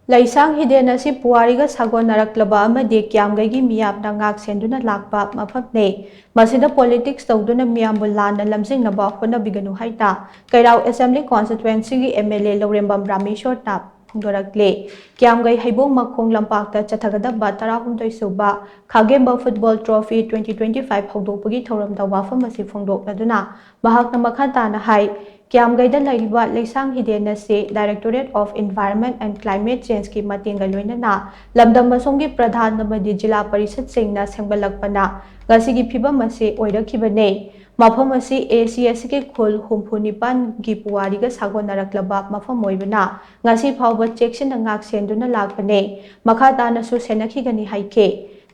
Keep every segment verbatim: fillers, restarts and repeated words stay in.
ꯂꯩꯁꯥꯡ ꯍꯤꯗꯦꯟ ꯑꯁꯤ ꯄꯨꯋꯥꯔꯤꯒ ꯁꯥꯒꯣꯟꯅꯔꯛꯂꯕ ꯑꯃꯗꯤ ꯀꯤꯌꯥꯝꯒꯩꯒꯤ ꯃꯤꯌꯥꯝꯅ ꯉꯥꯛ ꯁꯦꯟꯗꯨꯅ ꯂꯥꯛꯄ ꯃꯐꯝꯅꯤ꯫ ꯃꯁꯤꯗ politics ꯇꯧꯗꯨꯅ ꯃꯤꯌꯥꯝꯕꯨ ꯂꯥꯟꯅ ꯂꯝꯖꯤꯡꯅꯕ ꯍꯣꯠꯅꯕꯤꯒꯅꯨ ꯍꯥꯏꯅ ꯀꯩꯔꯥꯎ Assembly Constituency ꯒꯤ M L A ꯂꯧꯔꯦꯝꯕꯝ ꯔꯥꯃꯦꯁꯣꯔꯅ ꯐꯣꯡꯗꯣꯔꯛꯂꯤ꯫ ꯀꯤꯌꯥꯝꯒꯩ ꯍꯩꯕꯣꯡ ꯃꯈꯣꯡ ꯂꯝꯄꯥꯛꯇ ꯆꯠꯊꯒꯗꯕ ꯇꯔꯥꯍꯨꯝꯗꯣꯏ ꯁꯨꯕ ꯈꯥꯒꯦꯝꯕ Football Trophy twenty twenty-five ꯍꯧꯗꯣꯛꯄꯒꯤ ꯊꯧꯔꯝꯗ ꯋꯥꯐꯝ ꯑꯁꯤ ꯐꯣꯡꯗꯣꯛꯂꯗꯨꯅ ꯃꯍꯥꯛꯅ ꯃꯈꯥ ꯇꯥꯅ ꯍꯥꯏ, ꯀꯤꯌꯥꯝꯒꯩꯗ ꯂꯩꯔꯤꯕ ꯂꯩꯁꯥꯡ ꯍꯤꯗꯦꯟ ꯑꯁꯤ Directorate of Environment and Climate Change ꯀꯤ ꯃꯇꯦꯡꯒ ꯂꯣꯏꯅꯅ ꯂꯝꯗꯝ ꯑꯁꯣꯝꯒꯤ ꯄ꯭ꯔꯙꯥꯟ ꯑꯃꯗꯤ ꯖꯤꯂꯥ ꯄꯔꯤꯁꯠꯁꯤꯡꯅ ꯁꯦꯝꯒꯠꯂꯛꯄꯅ ꯉꯁꯤꯒꯤ ꯐꯤꯕꯝ ꯑꯁꯤ ꯑꯣꯏꯔꯛꯈꯤꯕꯅꯤ꯫ ꯃꯐꯝ ꯑꯁꯤ A C S ꯀꯤ ꯈꯨꯜ ꯍꯨꯝꯐꯨ ꯅꯤꯄꯥꯟꯒꯤ ꯄꯨꯋꯥꯔꯤꯒ ꯁꯥꯒꯣꯟꯅꯔꯛꯂꯕ ꯃꯐꯝ ꯑꯣꯏꯕꯅ ꯉꯁꯤ ꯐꯥꯎꯕ ꯆꯦꯛꯁꯤꯟꯅ ꯉꯥꯛ ꯁꯦꯟꯗꯨꯅ ꯂꯥꯛꯄꯅꯤ꯫ ꯃꯈꯥ ꯇꯥꯅꯁꯨ ꯁꯦꯟꯅꯈꯤꯒꯅꯤ ꯍꯥꯏꯈꯤ꯫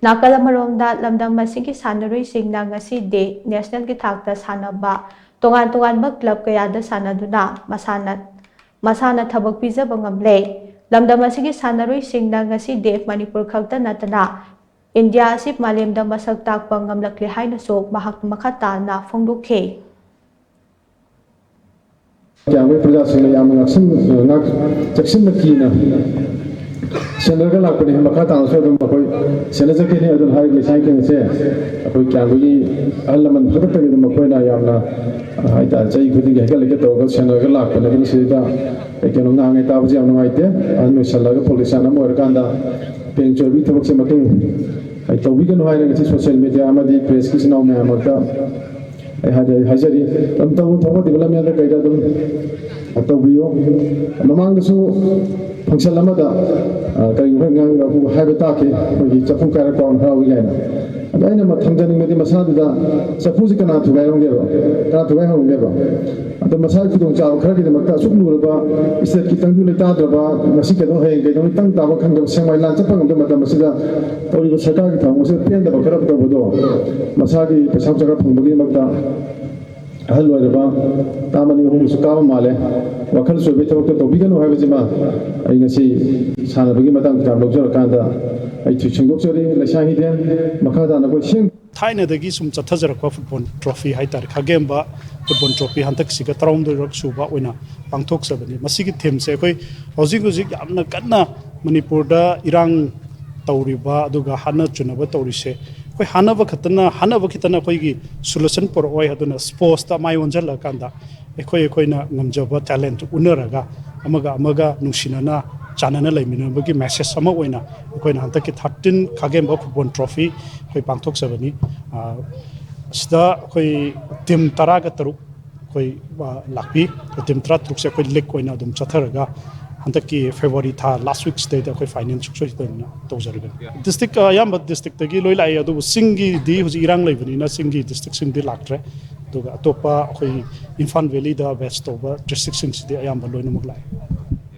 ꯅꯥꯀꯜ ꯑꯃꯔꯣꯝꯗ ꯂꯝꯗꯝ ꯑꯁꯤꯒꯤ ꯁꯥꯟꯅꯔꯣꯏꯁꯤꯡꯅ ꯉꯁꯤꯗꯤ national ꯒꯤ ꯊꯥꯛꯇ ꯁꯥꯟꯅꯕ ꯇꯣꯉꯥꯟ ꯇꯣꯉꯥꯟꯕ club ꯀꯌꯥꯗ ꯁꯥꯟꯅꯗꯨꯅ ꯃꯁꯥꯅ, ꯃꯁꯥꯅ ꯊꯕꯛ ꯄꯤꯖꯕ ꯉꯝꯂꯦ꯫ ꯂꯝꯗꯝ ꯑꯁꯤꯒꯤ ꯁꯥꯟꯅꯔꯣꯏꯁꯤꯡꯅ ꯉꯁꯤꯗꯤ ꯃꯅꯤꯄꯨꯔ ꯈꯛꯇ ꯅꯠꯇꯅ ꯏꯟꯗꯤꯌꯥ ꯑꯁꯤ ꯃꯥꯂꯦꯝꯗ ꯃꯁꯛ ꯇꯥꯛꯄ ꯉꯝꯂꯛꯂꯦ ꯍꯥꯏꯅꯁꯨ ꯃꯍꯥꯛꯅ ꯃꯈꯥ ꯇꯥꯅ ꯐꯣꯡꯗꯣꯛꯈꯤ꯫ ꯀꯌꯥꯝꯒꯩ ꯄ꯭ꯔꯖꯥꯁꯤꯡꯅ ꯌꯥꯝꯅ ꯉꯥꯛꯁꯤꯟ-, ꯉꯥꯛ-, ꯆꯦꯛꯁꯤꯟꯅ ꯀꯤꯅ ꯁꯦꯟꯅꯔꯒ ꯂꯥꯛꯄꯅꯤ꯫ ꯃꯈꯥ ꯇꯥꯅꯁꯨ ꯑꯗꯨꯝ ꯑꯩꯈꯣꯏ ꯁꯦꯟꯅꯖꯒꯅꯤ꯫ ꯑꯗꯨꯅ ꯍꯥꯏꯔꯤꯕ ꯂꯩꯁꯥꯡ ꯍꯤꯗꯦꯟ ꯑꯁꯦ ꯑꯩꯈꯣꯏ ꯀꯌꯥꯝꯒꯩꯒꯤ ꯑꯍꯜ ꯂꯃꯟ ꯈꯛꯇꯒꯤ ꯑꯗꯨꯝ ꯑꯩꯈꯣꯏꯅ ꯌꯥꯝꯅ, ꯍꯥꯏꯇꯥꯔꯦ, ꯆꯍꯤ ꯈꯨꯗꯤꯡꯒꯤ ꯍꯦꯟꯒꯠ ꯂꯩꯀꯠ ꯇꯧꯔꯒ ꯁꯦꯟꯅꯔꯒ ꯂꯥꯛꯄꯅꯦ꯫ ꯑꯗꯨꯅ ꯁꯤꯗ ꯑꯩ ꯀꯩꯅꯣ ꯉꯥꯡꯉꯦ ꯇꯥꯕꯁꯦ ꯌꯥꯝ ꯅꯨꯡꯉꯥꯏꯇꯦ꯫ ꯑꯍꯟ ꯑꯣꯏꯁꯜꯂꯒ politician ꯑꯃ ꯑꯣꯏꯔꯀꯥꯟꯗ ꯄꯦꯡ ꯆꯣꯏꯕꯒꯤ ꯊꯕꯛꯁꯦ ꯃꯇꯨꯡ ꯑꯩ ꯇꯧꯕꯤꯒꯅꯨ ꯍꯥꯏꯅ ꯉꯁꯤ social media ꯑꯃꯗꯤ press ꯀꯤ ꯏꯆꯤꯟ ꯏꯅꯥꯎ ꯃꯌꯥꯝꯃꯛꯇ ꯑꯩ ꯍꯥꯏꯖ-, ꯍꯥꯏꯖꯔꯤ꯫ ꯇꯧꯐꯝ ꯊꯣꯛꯄ development ꯀꯩꯗ ꯑꯗꯨꯝ ꯇꯧꯕꯤꯌꯨ꯫ ꯃꯃꯥꯡꯗꯁꯨ function ꯑꯃꯗ, ꯑ, ꯀꯔꯤꯒꯨꯝꯕ ꯉꯥꯡ-, ꯍꯥꯏꯕ ꯇꯥꯈꯤ, ꯑꯩꯈꯣꯏꯒꯤ ꯆꯐꯨ ꯀꯥꯏꯔꯛꯄ ꯍꯔꯥꯎꯏ ꯀꯥꯏꯅ꯫ ꯑꯗꯣ ꯑꯩꯅ ꯃ-, ꯊꯝꯖꯅꯤꯡꯕꯗꯤ ꯃꯁꯥꯗꯨꯗ ꯆꯐꯨꯁꯤ ꯀꯅꯥ ꯊꯨꯒꯥꯏꯔꯝꯒꯦꯕ? ꯀꯅꯥ ꯊꯨꯒꯥꯏꯍꯧꯔꯝꯒꯦꯕ? ꯑꯗꯣ ꯃꯁꯥꯒꯤ ꯈꯨꯗꯣꯡꯆꯥꯕ ꯈꯔꯒꯤꯗꯃꯛꯇ ꯑꯁꯨꯛ ꯂꯨꯔꯕ state ꯀꯤ ꯇꯪꯗꯨ ꯂꯩꯇꯥꯗ꯭ꯔꯕ, ꯉꯁꯤ ꯀꯩꯗꯧ, ꯍꯌꯦꯡ ꯀꯩꯗꯧ, ꯇꯪ ꯇꯥꯕ ꯈꯪꯗꯕ ꯁꯦꯡꯃꯥꯏ ꯂꯥꯟ ꯆꯠꯄ ꯉꯝꯗꯕ ꯃꯇꯝ ꯑꯁꯤꯗ ꯇꯧꯔꯤꯕ ꯁꯔꯀꯥꯔꯒꯤ ꯊꯧꯔꯝ ꯑꯁꯤꯗ ꯄꯦꯟꯗꯕ ꯈꯔ ꯇꯧꯕꯗꯣ, ꯃꯁꯥꯒꯤ ꯄꯩꯁꯥ ꯅꯨꯡꯁꯥ ꯈꯔ ꯐꯪꯕꯒꯤꯗꯃꯛꯇ ꯑꯍꯜ ꯑꯣꯏꯔꯕ ꯇꯥ ꯑꯅꯤ ꯑꯍꯨꯝꯁꯨ ꯀꯥꯕ ꯃꯥꯜꯂꯦ꯫ ꯋꯥꯈꯜ ꯆꯣꯏꯕꯒꯤ ꯊꯕꯛꯇꯣ ꯇꯧꯕꯤꯒꯅꯨ ꯍꯥꯏꯕꯁꯤꯃ ꯑꯩ ꯉꯁꯤ ꯁꯥꯟꯅꯕꯒꯤ ꯃꯇꯥꯡ ꯈꯔ ꯂꯧꯖꯔꯀꯥꯟꯗ ꯑꯩ ꯊꯨ-, ꯁꯦꯡꯗꯣꯛꯆꯔꯤ꯫ ꯂꯩꯁꯥꯡ ꯍꯤꯗꯦꯟ ꯃꯈꯥ ꯇꯥꯅ ꯑꯩꯈꯣꯏ ꯁꯦꯡ-, ꯊꯥꯏꯅꯗꯒꯤ ꯁꯨꯝ ꯆꯠꯊꯖꯔꯛꯄ ꯐꯨꯠꯕꯣꯜ ꯇ꯭ꯔꯣꯐꯤ ꯍꯥꯏꯇꯥꯔꯦ, ꯈꯥꯒꯦꯝꯕ ꯐꯨꯠꯕꯣꯜ ꯇ꯭ꯔꯣꯐꯤ ꯍꯟꯗꯛꯁꯤꯒ ꯇꯔꯥꯍꯨꯝꯗꯣꯏꯔꯛ ꯁꯨꯕ ꯑꯣꯏꯅ ꯄꯥꯡꯊꯣꯛꯆꯕꯅꯤ꯫ ꯃꯁꯤꯒꯤ ꯊꯤꯝꯁꯦ ꯑꯩꯈꯣꯏ ꯍꯧꯖꯤꯛ ꯍꯧꯖꯤꯛ ꯌꯥꯝꯅ ꯀꯟꯅ ꯃꯅꯤꯄꯨꯔꯗ ꯏꯔꯥꯡ ꯇꯧꯔꯤꯕ, ꯑꯗꯨꯒ ꯍꯥꯠꯅ ꯆꯨꯅꯕ ꯇꯧꯔꯤꯁꯦ, ꯑꯩꯈꯣꯏ ꯍꯥꯠꯅꯕ ꯈꯛꯇꯅ, ꯍꯥꯠꯅꯕ ꯈꯛꯇꯅ ꯑꯩꯈꯣꯏꯒꯤ ꯁꯣꯂꯨꯁꯟ ꯄꯨꯔꯛꯑꯣꯏ꯫ ꯑꯗꯨꯅ ꯁ꯭ꯄꯣꯔꯠꯁꯇ ꯃꯥꯏ ꯑꯣꯟꯁꯤꯜꯂꯛꯑꯀꯥꯟꯗ ꯑꯩꯈꯣꯏ ꯑꯩꯈꯣꯏꯅ ꯉꯝꯖꯕ ꯇꯦꯂꯦꯟꯠ ꯎꯅꯔꯒ ꯑꯃꯒ ꯑꯃꯒ ꯅꯨꯡꯁꯤꯅꯅ ꯆꯥꯟꯅꯅ ꯂꯩꯃꯤꯟꯅꯕꯒꯤ ꯃꯦꯁꯦꯖ ꯑꯃ ꯑꯣꯏꯅ ꯑꯩꯈꯣꯏꯅ ꯍꯟꯗꯛꯀꯤ ꯊꯥꯔꯇꯤꯟ ꯈꯥꯒꯦꯝꯕ ꯐꯨꯠꯕꯣꯜ ꯇ꯭ꯔꯣꯐꯤ ꯑꯩꯈꯣꯏ ꯄꯥꯡꯊꯣꯛꯆꯕꯅꯤ꯫ ꯑ, ꯑꯁꯤꯗ ꯑꯩꯈꯣꯏ ꯇꯤꯝ ꯇꯔꯥꯒ ꯇꯔꯨꯛ ꯑꯩꯈꯣꯏ, ꯑ, ꯂꯥꯛꯄꯤ꯫ ꯇꯤꯝ ꯇꯔꯥꯇꯔꯨꯛꯁꯦ ꯑꯩꯈꯣꯏ ꯂꯤꯛ ꯑꯣꯏꯅ ꯑꯗꯨꯝ ꯆꯠꯊꯔꯒ ꯍꯟꯗꯛꯀꯤ ꯐꯦꯕ꯭ꯔꯨꯋꯥꯔꯤ ꯊꯥ ꯂꯥꯁ ꯋꯤꯛꯁꯤꯗꯩꯗ ꯑꯩꯈꯣꯏ ꯐꯥꯏꯅꯦꯜ ꯁꯨꯡꯁꯣꯏ ꯁꯣꯏꯗꯅ ꯇꯧꯖꯔꯒꯅꯤ꯫ ꯗꯤꯁꯇ꯭ꯔꯤꯛ, ꯑ, ꯑꯌꯥꯝꯕ ꯗꯤꯁꯇ꯭ꯔꯤꯛꯇꯒꯤ ꯂꯣꯏ ꯂꯥꯛꯑꯦ, ꯑꯗꯨꯕꯨ ꯆꯤꯡꯒꯤꯗꯤ ꯍꯧꯖꯤꯛ ꯏꯔꯥꯡ ꯂꯩꯕꯅꯤꯅ ꯆꯤꯡꯒꯤ ꯗꯤꯁꯇ꯭ꯔꯤꯛꯁꯤꯡꯗꯤ ꯂꯥꯛꯇ꯭ꯔꯦ꯫ ꯑꯗꯨꯒ ꯑꯇꯣꯞꯄ ꯑꯩꯈꯣꯏ ꯏꯝꯐꯥꯜ ꯚꯦꯂꯤꯗ ꯕꯦꯁ ꯇꯧꯕ ꯗꯤꯁꯇ꯭ꯔꯤꯛꯁꯤꯡꯁꯤꯗꯤ ꯑꯌꯥꯝꯕ ꯂꯣꯏꯅꯃꯛ ꯂꯥꯛꯑꯦ꯫